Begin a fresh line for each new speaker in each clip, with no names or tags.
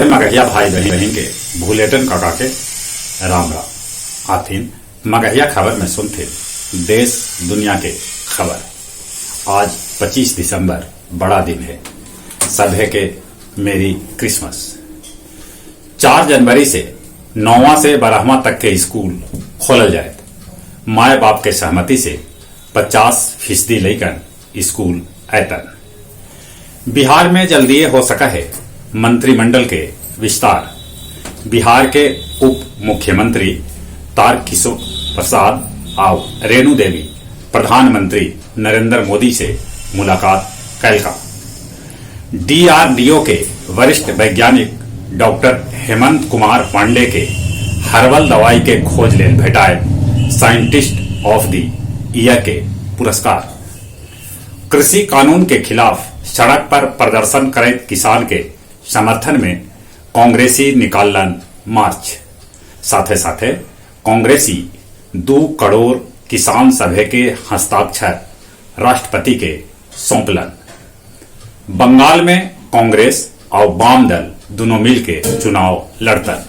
मगहिया भाई बहिन के भूलेटन काका के राम राम। आथिन मगहिया खबर में सुनथिन देश दुनिया के खबर। आज 25 दिसंबर बड़ा दिन है, सभे के मेरी क्रिसमस। 4 जनवरी से 9वां से 12वां तक के स्कूल खोलल जाए। माए बाप के सहमति से 50% लइकन स्कूल ऐतन। बिहार में जल्दी हो सका है मंत्रिमंडल के विस्तार। बिहार के उप मुख्यमंत्री तारकिशोर प्रसाद आउ रेणु देवी प्रधानमंत्री नरेंद्र मोदी से मुलाकात कैलका। डीआरडीओ के वरिष्ठ वैज्ञानिक डॉक्टर हेमंत कुमार पांडे के हर्बल दवाई के खोज लेल भेटाए साइंटिस्ट ऑफ the year के पुरस्कार। कृषि कानून के खिलाफ सड़क पर प्रदर्शन करैत किसान के समर्थन में कांग्रेसी निकालन मार्च। साथे साथे कांग्रेसी 2 करोड़ किसान सभे के हस्ताक्षर राष्ट्रपति के सौंपलन। बंगाल में कांग्रेस और वाम दल दोनों मिलके चुनाव लड़तन।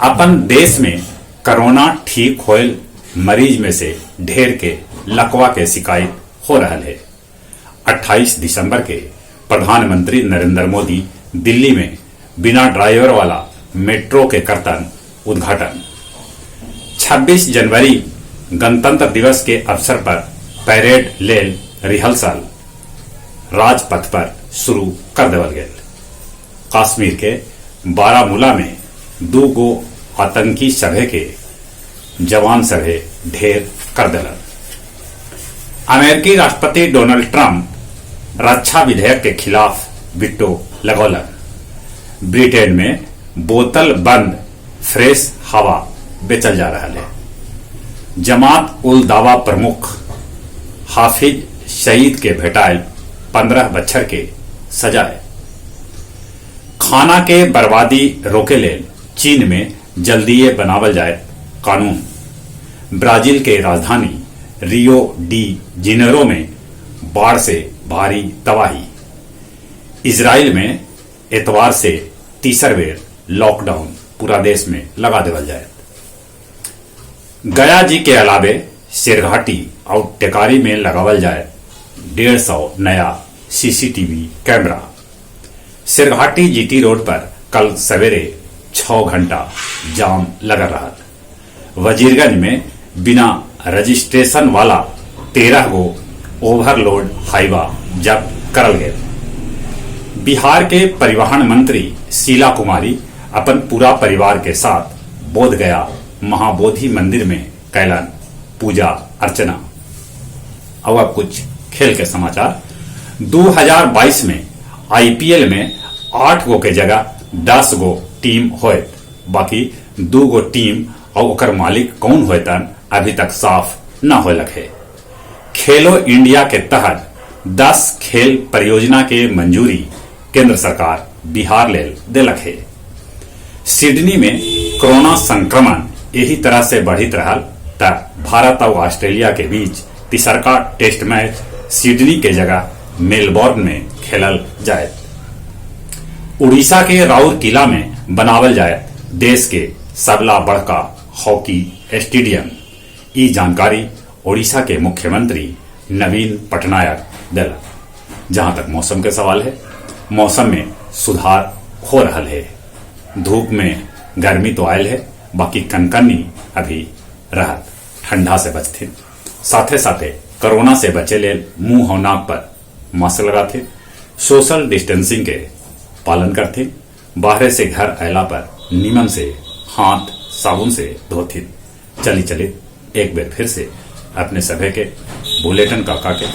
अपन देश में कोरोना ठीक होयल मरीज में से ढेर के लकवा के शिकायत हो रहा है। 28 दिसंबर के प्रधानमंत्री नरेंद्र मोदी दिल्ली में बिना ड्राइवर वाला मेट्रो के करतन उद्घाटन। 26 जनवरी गणतंत्र दिवस के अवसर पर परेड लेल रिहर्सल राजपथ पर शुरू कर देवल गेल। कश्मीर के बारामूला में 2 गो आतंकी सभे के जवान सभे ढेर कर दिलन। अमेरिकी राष्ट्रपति डोनाल्ड ट्रंप रक्षा विधेयक के खिलाफ विटो लगौलन। ब्रिटेन में बोतल बंद फ्रेश हवा बेचल जा रहा है। जमात उल दावा प्रमुख हाफिज शहीद के भेटायल 15 बच्छर के सजाए। खाना के बर्बादी रोके लेल चीन में जल्दीए बनावल जाए कानून। ब्राजील के राजधानी रियो डी जेनेरो में बाढ़ से भारी तबाही। इजराइल में एतवार से तीसर बेर लॉकडाउन पूरा देश में लगा देवल जाए। गया जी के अलावे शेरघाटी और टेकारी में लगावल जाए 150 नया CCTV camera. Sherghati GT road पर कल सवेरे 6 घंटा जाम लगा रहा। वजीरगंज में बिना रजिस्ट्रेशन वाला 13 गो ओवरलोड हाईवा जब्त करल गए। बिहार के परिवहन मंत्री शीला कुमारी अपन पूरा परिवार के साथ बोध गया महाबोधि मंदिर में कैलन पूजा अर्चना। और अब कुछ खेल के समाचार। 2022 में आईपीएल में 8 गो के जगह 10 गो टीम होत, बाकी 2 गो टीम और ओकर मालिक कौन होतन अभी तक साफ न होलक है। खेलो इंडिया के तहत 10 खेल परियोजना के मंजूरी केंद्र सरकार बिहार लेल देलक है। सिडनी में कोरोना संक्रमण यही तरह से बढ़ित रहा त भारत और ऑस्ट्रेलिया के बीच तीसरका टेस्ट मैच सिडनी के जगह मेलबोर्न में खेलल जाए। उड़ीसा के राउरकिला में बनावल जाए देश के सबला बड़का हॉकी स्टेडियम। ई जानकारी ओडिशा के मुख्यमंत्री नवीन पटनायक दिला। जहां तक मौसम के सवाल है, मौसम में सुधार हो रहा है। धूप में गर्मी तो आयल है, बाकी कनकनी अभी रहत। ठंडा से बचथे, साथे साथे कोरोना से बचे लेल मुंह और नाक पर मास्क लगाथे, सोशल डिस्टेंसिंग के पालन करथे, बाहर से घर आयला पर नीमन से हाथ साबुन से धोथिन। चली चली एक बार फिर से अपने सभे के बुलेटिन काका के